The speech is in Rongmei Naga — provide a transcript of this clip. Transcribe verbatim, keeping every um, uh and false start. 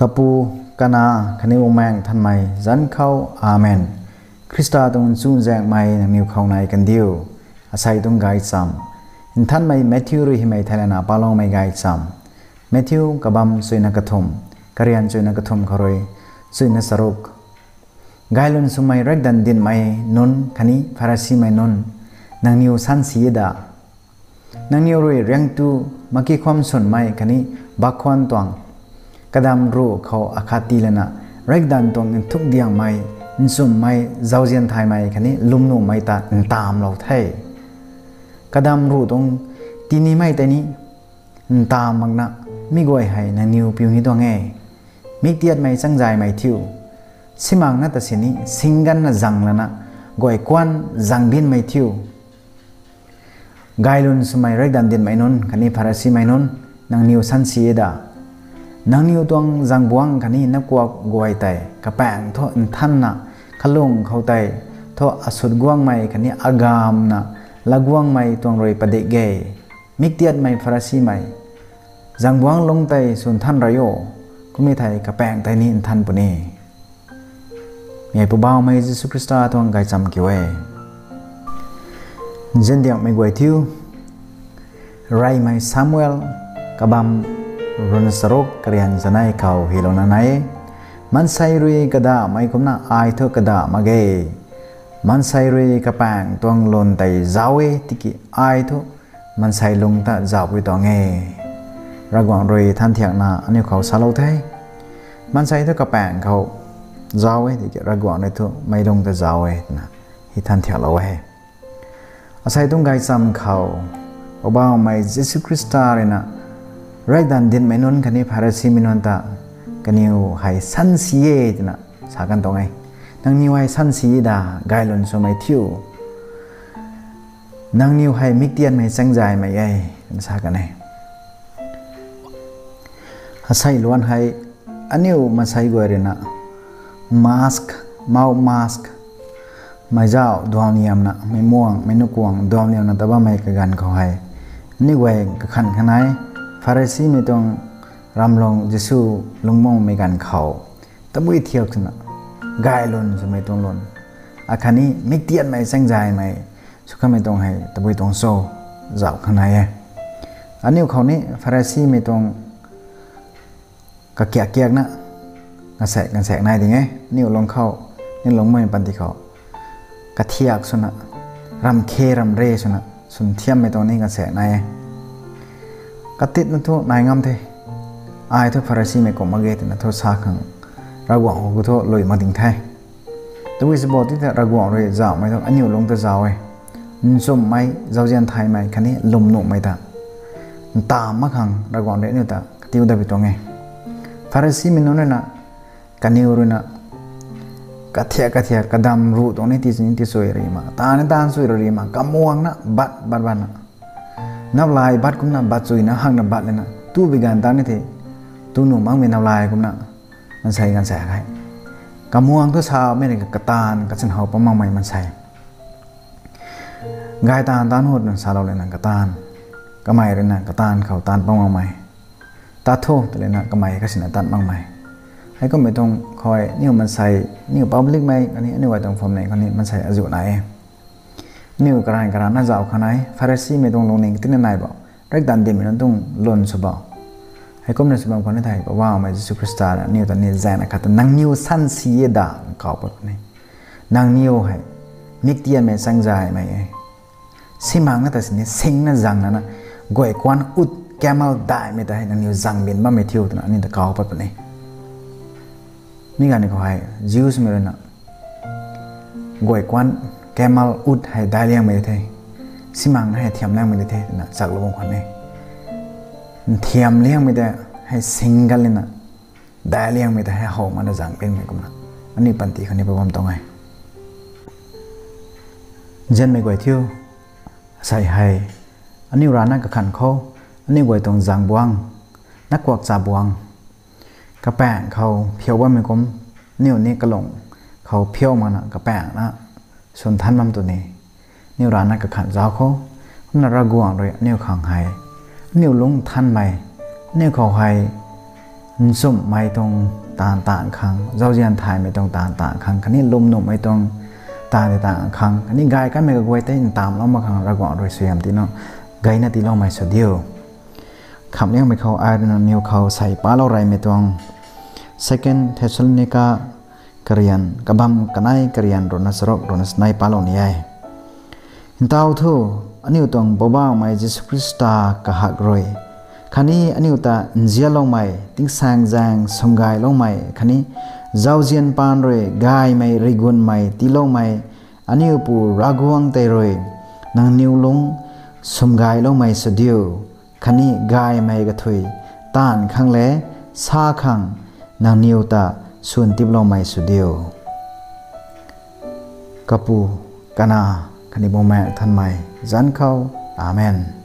Kapu, Kanac khatni Bumaengh Nthanmei zanc khou. Amen. Khrista tuang chuzaenghmei nangniw khou nai kandiu. Asei tuang gaychamv Nthanmei Matthew rui hymei theilayna paloumei gaychamv. Matthew kabamv chuyna kathumh, karian chuyna kathumh khou rui chuyna charuk. Gaylwn swmei riakdanv dinhmei nunc khatni Pharisimei nunc, nangniw sansi e da? Nangniw rui riangtu, makikhwam swnmei khatni bakhwan tuang kadamv ruh khou akhat tii lana, riakdanv tuang nthuk diangmei, nchumhmei, zauzian thaymei khatni lwmnuhmei ta ntamvlou the. Kadamv ruh tuang tinimei tei ni ntamv makna, mi guay hei nangniw piu ni tuang e. Miktiatmei changzaymei thiu, simangna ta sini singganna zang lana, guay kuan zang binmei thiu. Gaylwn swmei riakdanv dinhmei nunc khatni Pharisimei nunc, nangniw sansi e da? Nangniw tuang zangbuangc khatni nakuak guay tei kapaeng thu nthanna, kalung khou tei thu asut guangmei khatni agamvna lat guangmei tuang rui padik e. Miktiatmei Pharisimei, zangbuangc lungc tei sw nthan rey o, kummei thei kapaeng tei ni nthan puni. Mi hei Poubauhmei Jisu Khrista tuang gaychamv kiu e. Nziandiangmei guay thiu, Reymei Samuel kabamv ruhna charuk, karian chanei khou hylouna nai e: Maansei rui kadahmei kumcna ai thu kadah mak ge. Maansei rui kapaeng tuang lwn tei zauc e, tiki ai thu maansei lung ta zauhpui tuang e. Ravguangc rui thanv thiakna aniu khou salou the. Maansei thu kapaeng khou zauc e, tiki Ravguangc rui thu meic lung ta zauc e, twna hei thanv thiaklou e. Asei tuang gaychamv khou Poubauhmei Jisu Khrista rui na riakdanv dinhmei nunc khatni Pharisimei nunc ta kaniw hei sansi e twna sa kan tuang e. Nangniw hei sansi e da, gaylwn swmei thiu? Nangniw hei miktiatmei changzaymei e, twna sa kan e. Asei luan hei aniu maansei guay rui na mask, mouth mask, meic zauc duanliamna, meic muang, meic nukuang duanliamna ta bammei kaganv khou hei, aniu guay kakhanh kha nai, Pharisimei tuang ramlung, Jisu lungcmumei ganv khou tabui thiak swna, gaylwn swmei tuang lwn, akhatni miktiatmei changzaymei sw kanmei tuang hei tabui tuang cho, zauc kha nai e. Aniu khou ni Pharisimei tuang kakiak kiakna, ngasaek ngasaek nai ding e. Aniu lung khou, aniu lungcmei panty khou kathiak swna, ramh khe ramh re swna swn thiammei tuang ni ngasaek nai e. Katitna thu nai ngam the. Ai thu Pharisimei kumh mak ge twna thu sa khang, Ravguangc khou thu lui mak ding the. Tabui sw bo tei ta Ravguangc rui zauhmei thu aniu lungc ta zauc e. Nchumhmei, zauzian thaymei khatni lwmnuhmei ta ntamv mak khang Ravguangc rui aniu ta katiu dat pui tuang e. Pharisimei nunc rui na, kaniw rui na kathiak kathiak kadamv ruh tuang ni ti chui ni ti chui ri ma, taanv ni taanv chui ri ma, kamuangna bat bat batna, naplay bat kumna bat chuina hakna bat lana, tu bi ganv tang ni the, tu nuh makmei naplay kumna, maansei ganv sa khe. Kamuang thu samei rui kataanv kachin how pat makmei maansei. Gay taanv taanv hut na salou lana kataanv, kamei rui na kataanv khou taanv pat makmei. Tat tho twlana kamei kasina tat makmei. Heikummei tuang khou aniu maansei, aniu publicmei khatni aniu guay tuang phuamling khou ni maansei azuh nai e. Aniu karanv karanvna zauc kha nai, Pharisimei tuang lungning tina nai bo, riakdanv dinhmei nunc tuang lwn sw bo. Heikumna sw bam khwan ni thei, Poubauhmei Jisu Khrista rui aniu ta ni zaengna khat ta, nangniw sansi e da, kau pat puni. Nangniw hei miktiatmei changzaymei e. Simangna ta sini singna zang lana, guay kuan ut camel daihmei ta hei nangniw zang bin bammei thiu twna aniu ta kau pat puni. Mi ganv khou hei Jewsmei rui na guay kuan camel ut hei daic liangmei di the, simangna hei thiam liangmei di the twna chaklou bam khwan e. Nthiam liangmei ta hei singgan lana daic liangmei ta hei how mana zang binmei kumna, aniu panty khou ni pat bam tuang e. Nzianmei guay thiu, asei hei aniu rana kakhanh khou, aniu guay tuang zangbuangc, nakuak chabuangc, kapaengc khou phiau bammei kum, aniu ni kalung khou phiau makna kapaengcna swn than bam tw ni, aniu rana kakhanh zauc khou, kumna Ravguangc rui aniu khang hei, aniu lungc nthanmei, aniu khou hei nchumhmei tuang taanv taanv khang, zauzian thaymei tuang taanv taanv khang khatni lwmnuhmei tuang taanv tei taanv khang khatni gay kanmei kaguay tei ntamvlou mak khang Ravguangc rui suaihiam tina gayna tiiloumei sw diu. Khamhliangmei khou ai rui nangniw khou sei palou reymei tuang Second Thessalonica karian kabam kanei karian ruhna charuk ruhna chanei palou ni e. Ntaw thu, aniu tuang Poubauhmei Jisu Khrista kahak rui khatni aniu ta nzianloumei, tingsaengzaeng swmgayloumei khatni zauzian paan rui gaymei rigunmei tiiloumei aniu Pu Ravguangc tei rui nangniw lung swmgayloumei sw diu, khatni gaymei kathui taanv khang le sa khang nangniw ta swn tiploumei sw diu. Kapu, Kanac khatni Bumaengh Nthanmei zanc khou. Amen.